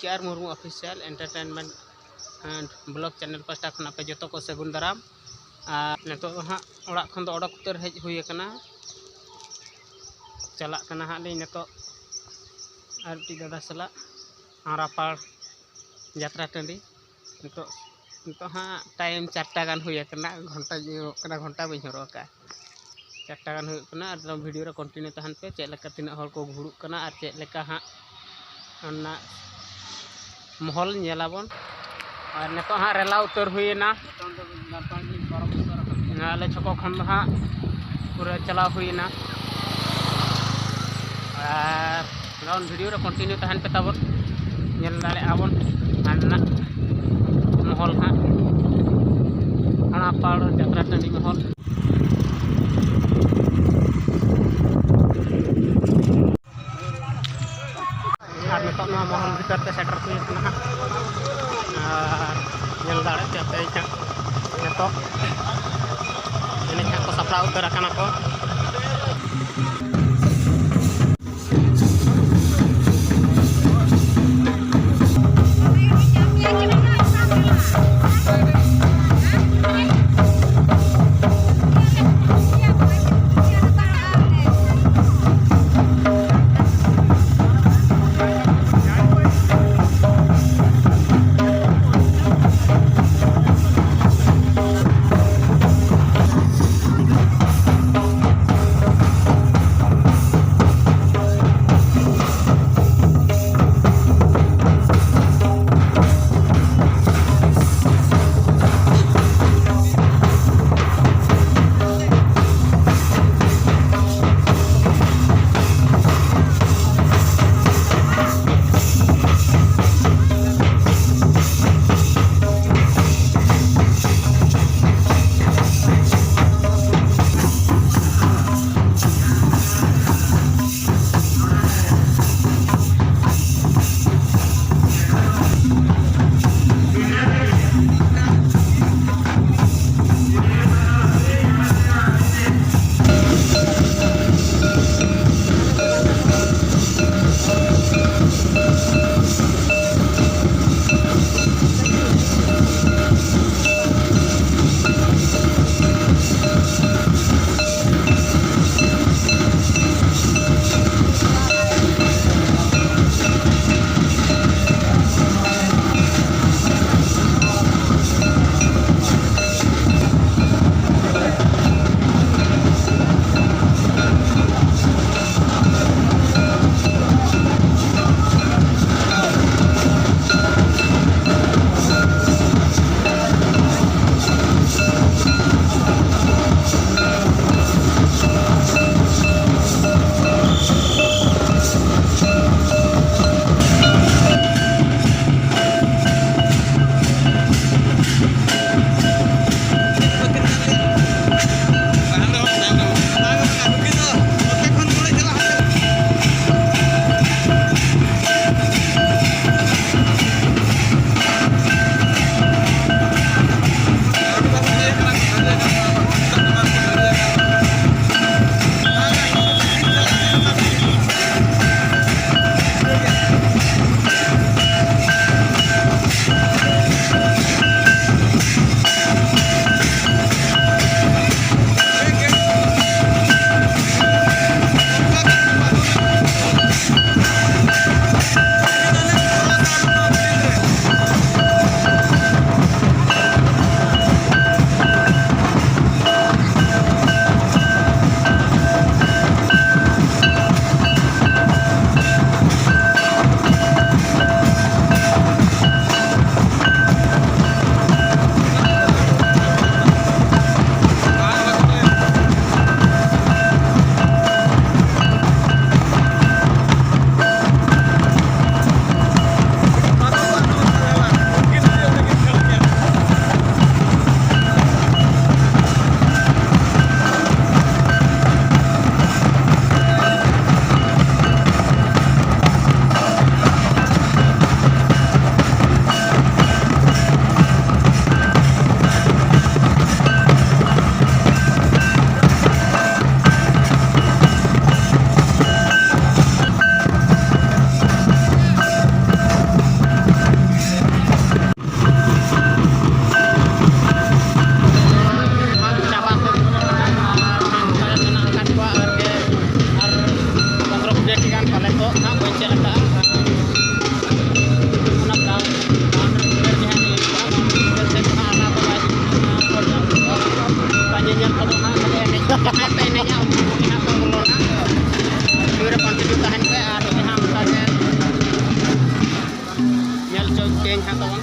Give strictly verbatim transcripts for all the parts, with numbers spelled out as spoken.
K R Murmu Official Entertainment and Vlog Channel ᱯᱟᱦᱴᱟ ᱠᱷᱚᱱ ᱟᱯᱮ ᱡᱚᱛᱚ ᱠᱚ ᱥᱟᱹᱜᱩᱱ ᱫᱟᱨᱟᱢ᱾ ᱟᱨ ᱱᱤᱛᱚᱜ ᱫᱚ ᱦᱟᱸᱜ ᱚᱲᱟᱜ ᱠᱷᱚᱱ ᱫᱚ ᱚᱰᱚᱠ ᱩᱛᱟᱹᱨ ᱦᱮᱡ ᱦᱩᱭ ᱟᱠᱟᱱᱟ, ᱪᱟᱞᱟᱜ ᱠᱟᱱᱟ ᱦᱟᱸᱜ ᱞᱤᱧ ᱱᱤᱛᱚᱜ ᱟᱨ ᱢᱤᱫᱴᱤᱡ ᱫᱟᱫᱟ ᱥᱟᱞᱟᱜ ᱟᱢᱨᱟᱯᱟᱲ ᱡᱟᱛᱨᱟ ᱴᱟᱺᱰᱤ᱾ ᱱᱤᱛᱚᱜ, ᱱᱤᱛᱚᱜ ᱦᱟᱸᱜ time ᱪᱟᱨᱴᱟ ᱜᱟᱱ ᱦᱩᱭ ᱟᱠᱟᱱᱟ, ᱜᱷᱚᱱᱴᱟ ᱧᱚᱜ ᱠᱟᱱᱟ, ᱜᱷᱚᱱᱴᱟ ᱵᱟᱹᱧ ᱦᱚᱨᱚᱜ ᱟᱠᱟᱫᱼᱟ᱾ ᱪᱟᱨᱴᱟ ᱜᱟᱱ ᱦᱩᱭᱩᱜ ᱠᱟᱱᱟ᱾ ᱟᱨ ᱱᱚᱣᱟ video ᱨᱮ continue ᱛᱟᱦᱮᱱ ᱯᱮ, ᱪᱮᱫ ᱞᱮᱠᱟ ᱛᱤᱱᱟᱹᱜ ᱦᱚᱲ ᱠᱚ ᱜᱷᱩᱲᱩᱜ ᱠᱟᱱᱟ ᱟᱨ ᱪᱮᱫ ᱞᱮᱠᱟ ᱦᱟᱸᱜ ᱚᱱᱟ ᱢᱚᱦᱚᱞ ᱧᱮᱞᱟᱵᱚᱱ᱾ ᱟᱨ ᱱᱤᱛᱚᱜ ᱦᱟᱸᱜ ᱨᱮᱞᱟ ᱩᱛᱟᱹᱨ ᱦᱩᱭᱮᱱᱟ᱾ ᱟᱞᱮ ᱪᱷᱚᱠᱚ ᱠᱷᱚᱱ ᱫᱚ ᱦᱟᱸᱜ ᱯᱩᱨᱟᱹ ᱪᱟᱞᱟᱣ ᱦᱩᱭᱮᱱᱟ᱾ ᱟᱨ ᱱᱚᱣᱟ video ᱨᱮ continue ᱛᱟᱦᱮᱱ ᱯᱮ ᱛᱟᱵᱚᱱ, ᱧᱮᱞ ᱫᱟᱲᱮᱭᱟᱜᱼᱟ ᱵᱚᱱ ᱦᱟᱱᱟ ᱢᱚᱦᱚᱞ ᱦᱟᱸᱜ, ᱦᱟᱱᱟ ᱯᱟᱲ ᱡᱟᱛᱨᱟ ᱴᱟᱺᱰᱤ ᱢᱚᱦᱚᱞ᱾ ᱟᱨ ᱱᱤᱛᱚᱜ ᱱᱚᱣᱟ ᱢᱚᱦᱚᱞ ᱵᱷᱤᱛᱟᱹᱨ ᱛᱮ ᱥᱮᱴᱮᱨ ᱦᱩᱭ ᱟᱠᱟᱱᱟ ᱦᱟᱸᱜ᱾ ᱟᱨ ᱧᱮᱞ ᱫᱟᱲᱮᱭᱟᱜ ᱯᱮ ᱦᱟᱸᱜ, ᱱᱤᱛᱚᱜ ᱮᱱᱮᱡ ᱦᱟᱸᱜ ᱠᱚ ᱥᱟᱯᱲᱟᱣ ᱩᱛᱟᱹᱨ ᱟᱠᱟᱱᱟ ᱠᱚ᱾ ᱪᱮᱧᱡᱽ ᱦᱟᱸᱜ ᱛᱟᱵᱚᱱ᱾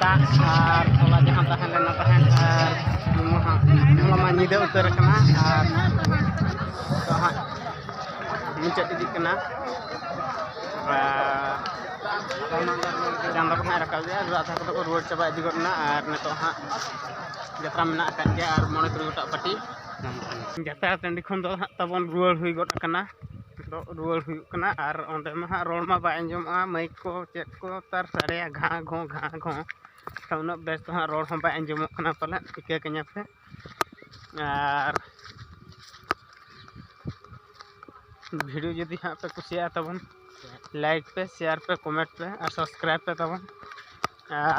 ᱟᱨ ᱦᱚᱞᱟ ᱡᱟᱦᱟᱸ ᱛᱟᱦᱮᱸ ᱞᱮᱱᱟ ᱛᱟᱦᱮᱸᱫ, ᱟᱨ ᱱᱚᱣᱟ ᱦᱟᱸᱜ ᱦᱚᱞᱟ ᱢᱟ ᱧᱤᱫᱟᱹ ᱩᱛᱟᱹᱨ ᱟᱠᱟᱱᱟ, ᱟᱨ ᱱᱤᱛᱚᱜ ᱦᱟᱸᱜ ᱢᱩᱪᱟᱹᱫ ᱤᱫᱤᱜ ᱠᱟᱱᱟ᱾ ᱟᱨ ᱪᱟᱸᱫᱚ ᱠᱚ ᱦᱟᱸᱜ ᱨᱟᱠᱟᱵ ᱜᱮᱭᱟ, ᱟᱨ ᱟᱫᱷᱟ ᱠᱚᱫᱚ ᱠᱚ ᱨᱩᱣᱟᱹᱲ ᱪᱟᱵᱟ ᱤᱫᱤ ᱜᱚᱫ ᱮᱱᱟ, ᱟᱨ ᱱᱤᱛᱚᱜ ᱦᱟᱸᱜ ᱡᱟᱛᱨᱟ ᱢᱮᱱᱟᱜ ᱟᱠᱟᱫ ᱜᱮᱭᱟ, ᱟᱨ ᱢᱚᱬᱮ ᱛᱩᱨᱩᱭ ᱜᱚᱴᱟᱝ ᱯᱟᱹᱴᱤ ᱧᱟᱢᱚᱜ ᱠᱟᱱᱟ᱾ ᱡᱟᱛᱨᱟ ᱴᱟᱺᱰᱤ ᱠᱷᱚᱱ ᱫᱚ ᱦᱟᱸᱜ ᱛᱟᱵᱚᱱ ᱨᱩᱣᱟᱹᱲ ᱦᱩᱭ ᱜᱚᱫ ᱟᱠᱟᱱᱟ, ᱫᱚ ᱨᱩᱣᱟᱹᱲ ᱦᱩᱭᱩᱜ ᱠᱟᱱᱟ, ᱟᱨ ᱚᱸᱰᱮ ᱢᱟ ᱦᱟᱸᱜ ᱨᱚᱲ ᱢᱟ ᱵᱟᱭ ᱟᱸᱡᱚᱢᱚᱜᱼᱟ, ᱢᱟᱹᱭᱤᱠ ᱠᱚ ᱪᱮᱫ ᱠᱚ ᱛᱟᱨ ᱥᱟᱰᱮᱭᱟ, ᱜᱷᱟᱸ ᱜᱷᱚᱸ ᱜᱷᱟᱸ ᱜᱷᱚᱸ, ᱛᱚ ᱩᱱᱟᱹᱜ ᱵᱮᱥ ᱫᱚ ᱦᱟᱸᱜ ᱨᱚᱲ ᱦᱚᱸ ᱵᱟᱭ ᱟᱸᱡᱚᱢᱚᱜ ᱠᱟᱱᱟ ᱯᱟᱞᱮᱫ, ᱴᱷᱤᱠᱟᱹ ᱠᱟᱹᱧᱟ ᱯᱮ᱾ ᱟᱨ ᱵᱷᱤᱰᱤᱭᱳ ᱡᱩᱫᱤ ᱦᱟᱸᱜ ᱯᱮ ᱠᱩᱥᱤᱭᱟᱜᱼᱟ ᱛᱟᱵᱚᱱ, ᱞᱟᱭᱤᱠ ᱯᱮ, ᱥᱮᱭᱟᱨ ᱯᱮ, ᱠᱚᱢᱮᱱᱴ ᱯᱮ ᱟᱨ ᱥᱟᱵᱥᱠᱨᱟᱭᱤᱵ ᱯᱮ ᱛᱟᱵᱚᱱ᱾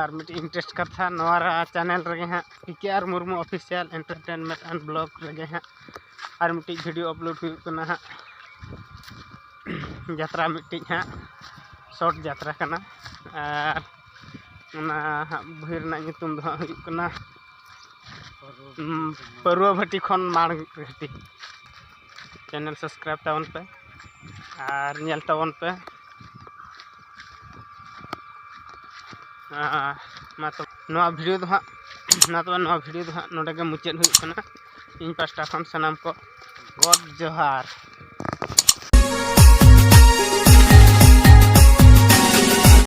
ᱟᱨ ᱢᱤᱫᱴᱤᱡ ᱤᱱᱴᱟᱨᱮᱥᱴ ᱠᱟᱛᱷᱟ, ᱱᱚᱣᱟ ᱪᱮᱱᱮᱞ ᱨᱮᱜᱮ ᱦᱟᱸᱜ P K R Murmu official entertainment and blog ᱨᱮᱜᱮ ᱦᱟᱸᱜ ᱟᱨ ᱢᱤᱫᱴᱤᱡ ᱵᱷᱤᱰᱤᱭᱳ ᱟᱯᱞᱳᱰ ᱦᱩᱭᱩᱜ ᱠᱟᱱᱟ ᱦᱟᱸᱜ᱾ ᱡᱟᱛᱨᱟ ᱢᱤᱫᱴᱤᱡ ᱦᱟᱸᱜ ᱥᱚᱨᱴ ᱡᱟᱛᱨᱟ ᱠᱟᱱᱟ, ᱟᱨ ᱚᱱᱟ ᱦᱟᱸᱜ ᱵᱳᱭ ᱨᱮᱱᱟᱜ ᱧᱩᱛᱩᱢ ᱫᱚ ᱦᱟᱸᱜ ᱦᱩᱭᱩᱜ ᱠᱟᱱᱟ, ᱩᱸ, ᱯᱟᱹᱨᱣᱟᱹ ᱵᱷᱟᱹᱴᱤ ᱠᱷᱚᱱ ᱢᱟᱲ ᱜᱷᱟᱹᱴᱤ᱾ ᱪᱮᱱᱮᱞ ᱥᱟᱵᱥᱠᱨᱟᱭᱤᱵ ᱛᱟᱵᱚᱱ ᱯᱮ ᱟᱨ ᱧᱮᱞ ᱛᱟᱵᱚᱱ ᱯᱮ᱾ ᱟᱨ ᱢᱟ ᱛᱚᱵᱮ ᱱᱚᱣᱟ ᱵᱷᱤᱰᱤᱭᱳ ᱫᱚ ᱦᱟᱸᱜ, ᱢᱟ ᱛᱚᱵᱮ ᱱᱚᱣᱟ ᱵᱷᱤᱰᱤᱭᱳ ᱫᱚ ᱦᱟᱸᱜ ᱱᱚᱰᱮ ᱜᱮ ᱢᱩᱪᱟᱹᱫ ᱦᱩᱭᱩᱜ ᱠᱟᱱᱟ᱾ ᱤᱧ ᱯᱟᱥᱴᱟ ᱠᱷᱚᱱ ᱥᱟᱱᱟᱢ ᱠᱚ ᱜᱚᱰ ᱡᱚᱦᱟᱨ᱾